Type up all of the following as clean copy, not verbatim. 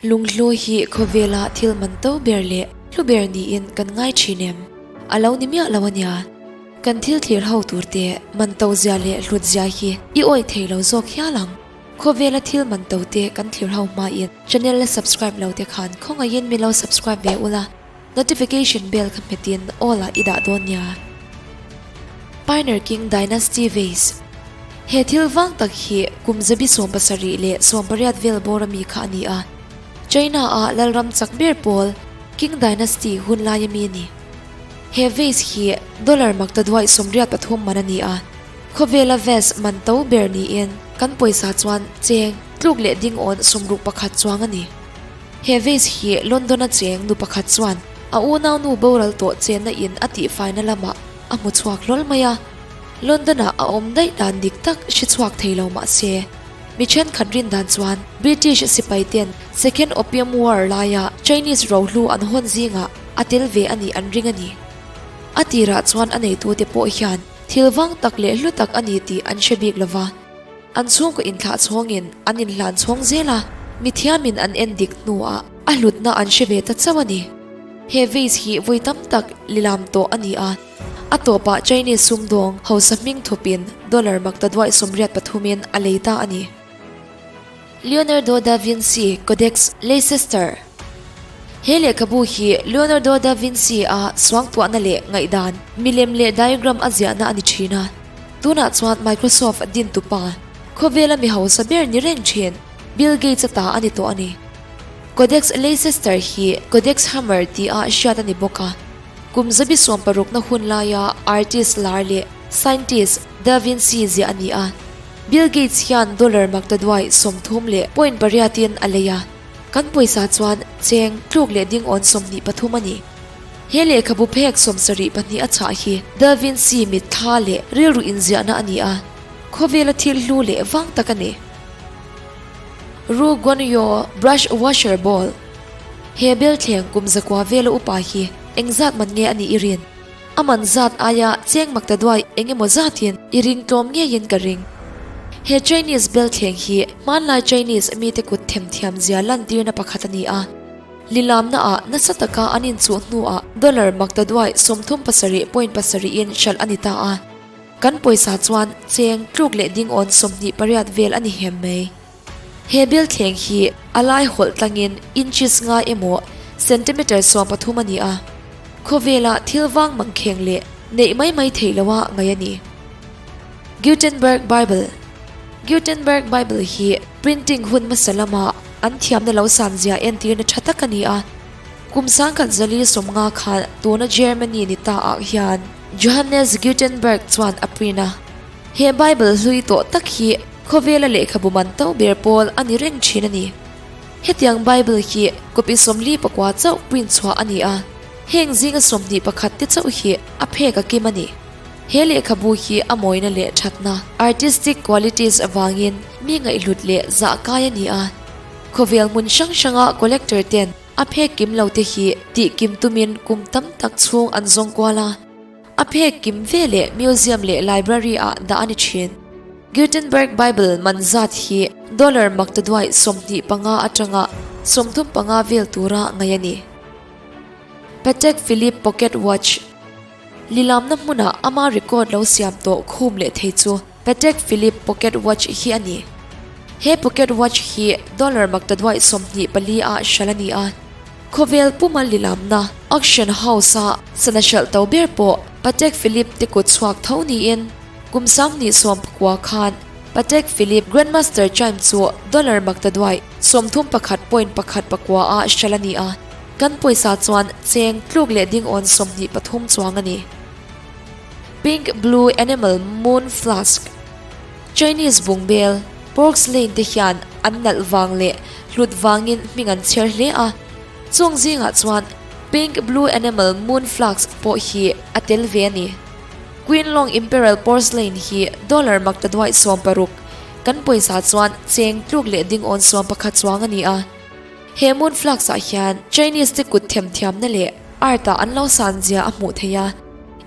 Lunghlu hi khawvela thil man to ber leh hlu ber niin kan ngai thin em? A lo ni miah lo a nia. Kan thil thlir ho tur te man to zia leh hlut zia hi i awih thei lo zawk hial ang. Khawvela thil man to te kan thlir ho hmain channel la subscribe lo te khan khawngaihin min lo subscribe ve ula, notification bell kha hmetin all ah i dah dawn nia. Pioneer King Dynasty Vase He thil vang tak hi kum zabi 78 leh 18 vel bawr ami kha a ni a. China a lalram chak ber pawl King Dynasty hun lai ami a ni. He vase hi dollar makta duaih 83 man a ni a. Khawvela vase man to ber niin kan pawisa chuan cheng tluk leh ding awn 61 chuang a ni. He vase hi London a cheng nu pakhat chuan a unau nu boral tawh chenna in a tihfaina lamah a hmu chhuak hlawl mai a. London ah a awm daih dan dik tak hre chhuak thei lo mah se, mi thenkhat rin dan chuan British sipai ten Second Opium War laia Chinese rohlu an hawn zingah a tel ve a nih an ring a ni. A tirah chuan a neitute pawh hian thil vang tak leh hlu tak a ni tih an hre bik lova. An chhungkaw inthlah chhawngin an inhlan chhawng zel a, mithiamin an en dik hnuah a hlutna an hre ve ta chauh a ni. He vase hi vawi tam tak lilam tawh a ni a, a tawpah Chinese sumdawng hausa hming thupin dollar makta duaih 83 in a lei ta a ni. Leonardo da Vinci Codex Leicester He lehkhabu hi Leonardo da Vinci a suangtuahna leh ngaihdan, milem leh diagram a ziahna a ni thin a. Tunah chuan Microsoft din tupa, khawvela mi hausa ber ni reng thin, Bill Gates a ta a ni tawh a ni. Codex Leicester hi Codex Hammer tia hriat a ni bawk a. Kum 16 na hun laia artist lar leh scientist Da Vinci ziah a ni a. Bill Gates hian dollar makta duai 30 leh point pariatin a lei a. Kan pawisa chuan cheng tluk leh ding awn 23 a ni. He lehkhabu phek 72 a chhah hi Da Vinci mitthla leh rilru inziahna a ni a. Khawvela thil hlu leh vang tak a ni. Ru Guanyo Brush Washer Bowl He bel thleng kum zakua vela upa hi engzat man nge a nih i rin? A man zat aia cheng makta duai eng emaw zatin i ring tlawm ngeiin ka ring. He Chinese bel thleng hi hmanlai Chinese mite kut themthiam zia lantirna pakhat a ni a. Lilamna ah nasa taka an inchuh hnuah dollar makta duai 37 point pasarih in hralh a ni ta a. Kan pawisa chuan cheng tluk leh ding awn 28 vel a ni hem mai. He bel thleng hi a lai hawlh tlangin inches nga emaw centimeter 13 a ni a. Khawvela thil vang mangkheng leh neih mai mai theih loa ngaih a ni. Gutenberg Bible Gutenberg Bible hi printing hun hmasa lama an thiamna lo san zia entirna tha tak a ni a. Kum 1150 khan tuna Germany ni ta ah hian Johannes Gutenberg chuan a print a. He Bible hlui tawh tak hi khawvela lehkhabu man to ber pawl a ni reng thin a ni. Hetiang Bible hi copy 49 chauh print chhuah a ni a. Heng zinga 21 te chauh hi a phek a kim a ni. He lehkhabu hi a mawina leh thatna, artistic qualities, avangin mi ngaihhlut leh zah kai a ni a. Khawvel hmun hrang hranga collector ten a phek kim lo te hi tih kim tumin kum tam tak chhung an zawng kual a. A phek kim ve leh museum leh library ah dah a ni thin. Gutenberg Bible man zat hi dollar makta duaih 25 atanga 35 vel tura ngaih a ni. Patek Philippe Pocket Watch Lilamna hmunah ama record lo siam tawh khum leh thei chu Patek Philippe Pocket Watch hi a ni. He pocket watch hi dollar makta duaih 24 ah hralh a ni a. Khawvel puma lilamna auction house a sana hralh to ber pawh Patek Philippe te kut chhuak tho niin kum 1990 khan Patek Philippe Grandmaster Chime chu dollar makta duaih 31 point pakhat pakua ah hralh a ni a. Kan pawisa chuan cheng tluk leh ding awn 23 chuang a ni. Pink Blue Animal Moon Flask Chinese bungbel porcelain te hian an nalh wang leh hlut wangin hming an chher hle a. Chung zingah chuan Pink Blue Animal Moon Flask pawh hi a tel ve a ni. Queen Long Imperial Porcelain hi dollar makta duaih 60 kan pawisa chuan cheng tluk leh ding awn 11 chuang a ni a. He moon flask ah hian Chinese te kut themthiamna leh art ah an lo san zia a hmuh theih a.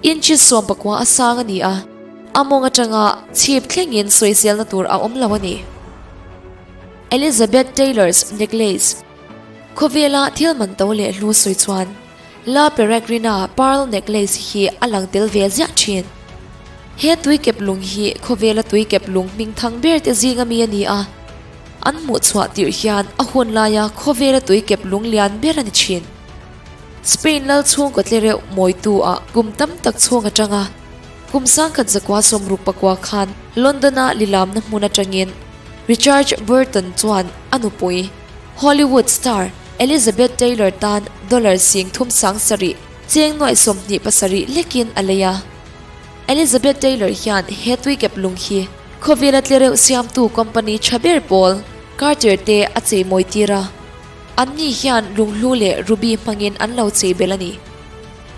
Inches 19 a sang a ni a. A mawng atanga chhip thlengin sawiselna tur a awm lo a ni. Elizabeth Taylor's Necklace. Khawvela thil man to leh hlu sawi chuan La Peregrina pearl necklace hi a lang tel ve ziah thin. He tuikep lung hi khawvela tuikep lung hming thang ber te zinga mi a ni a, an hmuh chhuah tirh hian a hun laia khawvela tuikep lung lian ber a ni thin. Spain lal chhungkaw tle reuh mawitu ah kum tam tak chhung atang a, kum sangkhat zakua sawmruk pakua khan London-a lilamna hmun atangin Richard Burton chuan a nupui Hollywood star Elizabeth Taylor tan dollar sing thum sang sarih cheng nuaih 27 lekin a lei a. Elizabeth Taylor hian he tuikep lung hi khawvela tle reuh siamtu company tha ber pawl Cartier te a cheimawi tir a. Anni hian lunghlu leh ruby hmangin an lo chei belh a ni.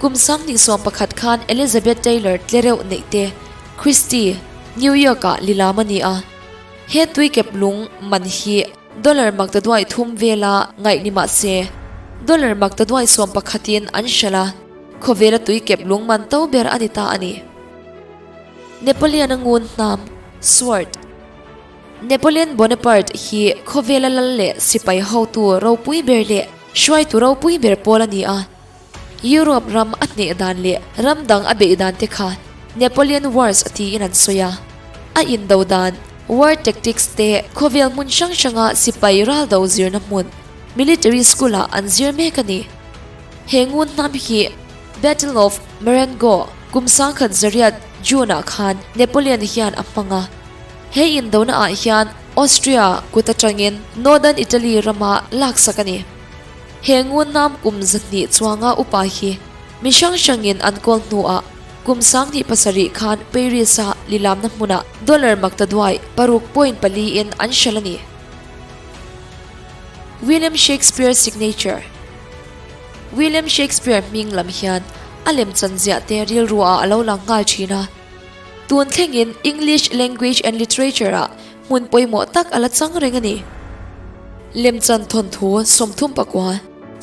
Kum 2011 khan Elizabeth Taylor tle reuh neih te Christie, New York-ah lilam a ni a. He tuikep lung man hi dollar maktaduai thum vela ngaih ni mah se, dollar maktaduai sawmpakhatin an hralh a, khawvela tuikep lung man to ber a ni ta a ni. Napoleon-a ngun hnam, sword. Napoleon Bonaparte hi khawvela lal leh sipai hotu ropui ber leh hruaitu ropui ber pawl a ni a. Europe ram a hneh dan leh ram dang a beih dan te kha Napoleon Wars tiin an sawi a. A indo dan, war tactics, te khawvel hmun hrang hranga sipai raldo zirna hmun, military school, ah an zir mek a ni. He ngun hnam hi Battle of Marengo kum 1100 June ah khan Napoleon hian a hmang a. He indona ah hian Austria kut atangin Northern Italy rama laksak a ni. He ngunam kum 200 chuanga upa hi mi hrang hrangin an kawl hnuah kum 2007 khan Paris a lilamna hmunah dollar maktaduai paruk point pali in an hralh a ni. William Shakespeare Signature William Shakespeare hming lam hian a lemchan ziah te rilru ah a lo lang nghal thin a. Tun thlengin English Language and Literature ah hmun pawimawh tak a la chang reng a ni. Lemchan thawnthu 34,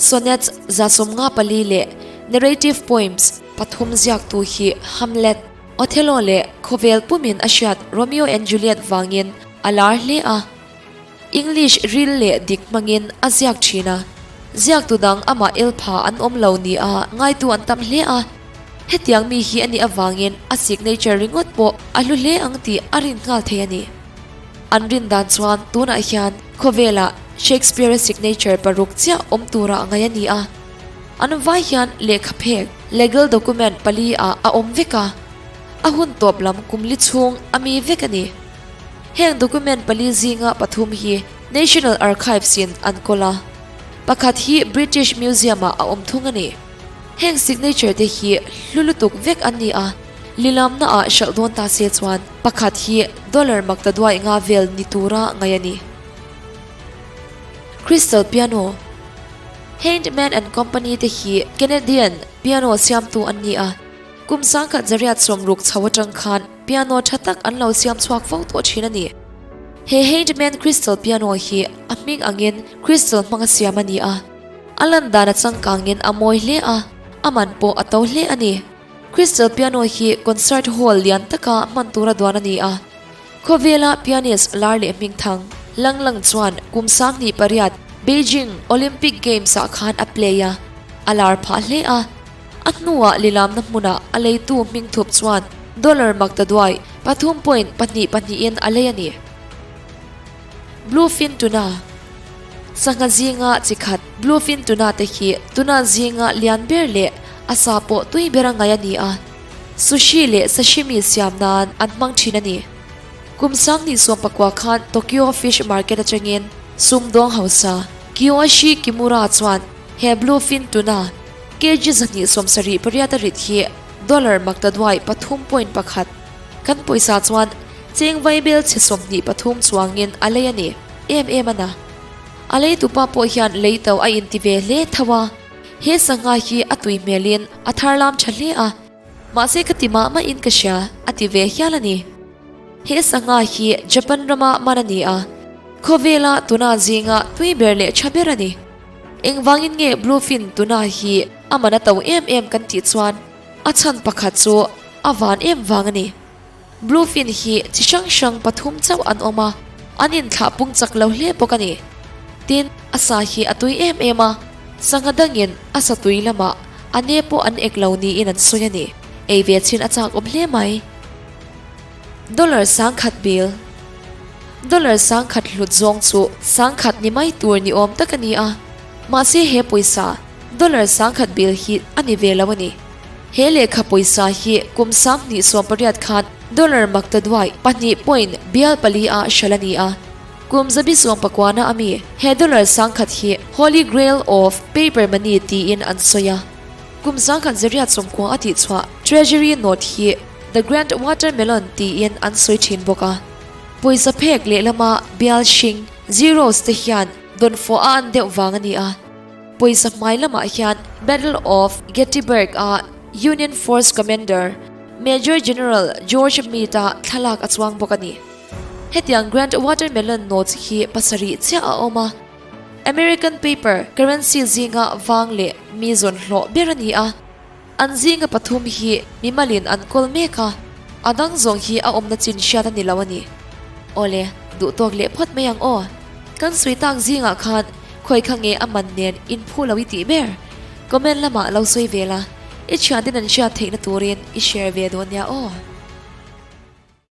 sonnets 154 leh narrative poems pathum ziaktu hi Hamlet, Othello leh khawvel pumin a hriat Romeo and Juliet vangin a lar hle a. English ril leh dik hmangin a ziak thin a, ziaktu dang amah el pha an awm lo ni a ngaitu an tam hle a. Hetiang mi hi a nih avangin a signature ringawt pawh a hlu hle ang tih a rin nghal thei a ni. An rin dan chuan tunah hian khawvelah Shakespeare-a signature paruk chiah awm tura ngaih a ni a. An vai hian lehkha phek, legal document, pali ah a awm vek a, a hun tawp lam kum li chhung a mi vek a ni. Heng document pali zinga pathum hi National Archives in an kawl a, pakhat hi British Museum ah a awm thung a ni. Heng signature te hi hlu lutuk vek an ni a, lilamna ah hralh dawn ta se chuan pakhat hi dollar maktaduai nga vel ni tura ngaih a ni. Crystal Piano Hindman and Company te hi Canadian piano siamtu an ni a, kum 1960 chho atang khan piano tha tak an lo siam chhuak fo tawh thin a ni. He Hindman Crystal Piano hi a hming angin crystal hmanga siam a ni a. A lan dan a changkangin a mawi hle a, a man pawh a to hle a ni. Crystal Piano hi concert hall lian taka hman tura duan a ni a. Khawvela pianist lar leh hmingthang Lang Lang chuan kum 28 Beijing Olympic Games ah khan a play a, a lar phah hle a. A hnuah lilamna hmunah a leitu hmingthup chuan dollar maktaduai pathum point pahnih pahnihin a lei a ni. Bluefin tuna. Sangha zinga chi khat bluefin tuna te hi tuna zinga lian ber leh a sa pawh tui ber a ngaih a ni a, sushi leh sashimi siam nan an hmang thin a ni. Kum 2019 khan Tokyo Fish Market atangin sumdawng hausa Kiyoshi Kimura chuan he bluefin tuna kg 278 a rit hi dollar maktaduai pathum point pakhat kan pawisa chuan cheng vaibel chhe 23 chuangin a lei a ni. Em em a na. A lei tupa pawh hian lei to a inti ve hle tho a. He sangha hi a tui hmelin a thar lam tha hle a. Mahse ka ti mah mahin ka hria a ti ve hial a ni. He sangha hi Japan rama man a ni a. Khawvela tuna zinga tui ber leh tha ber a ni. Engvangin nge bluefin tuna hi a man a to em em kan tih chuan a chhan pakhat chu a van em vang a ni. Bluefin hi chi hrang hrang pathum chauh an awm a, an inthlah pung chak lo hle bawk a ni. Tin, a sa hi a tui em em a, sangha dangin a sa tui lamah a ne pawh an ek lo niin an sawi a ni. Ei ve chin a chak awm hle mai. Dollar 10,000 bill Dollar 10,000 hlut zawng chu 10,000 ni mai tur ni awm tak a ni a, mahse he pawisa dollar 10,000 bill hi a ni ve lo a ni. He lehkha pawisa hi kum 2018 khan dollar maktaduai pahnih point bial pali ah hralh a ni a. Kum 119 na ami he dollar 10,000 hi Holy Grail of Paper Money tiin an sawi a. Kum 1990 a tihchhuah Treasury Note hi The Grand Watermelon tiin an sawi thin bawk a. Pawisa phek lehlama bial hring, zeros, te hian dawnfawh a an deuh vang a ni a. Pawisa hmai lamah hian Battle of Gettysburg a Union Force Commander Major General George Meade-a thlalak a chuang bawk a ni. Hetiang Grand Watermelon Notes hi pasarih chiah a awm a. American paper currency zinga vang leh mi zawn hlawh ber a ni a. An zinga pathum hi mimalin an kawl mek a, a dang zawng hi a awmna chin hriat a ni lo a ni. Awle, duh tawk leh phawt mai ang aw. Kan sawi tak zingah khan khawi kha nge a man nen inphu lo i tih ber? Comment lamah lo sawi ve la, i thianten an hriat theihna turin i share ve dawn nia aw.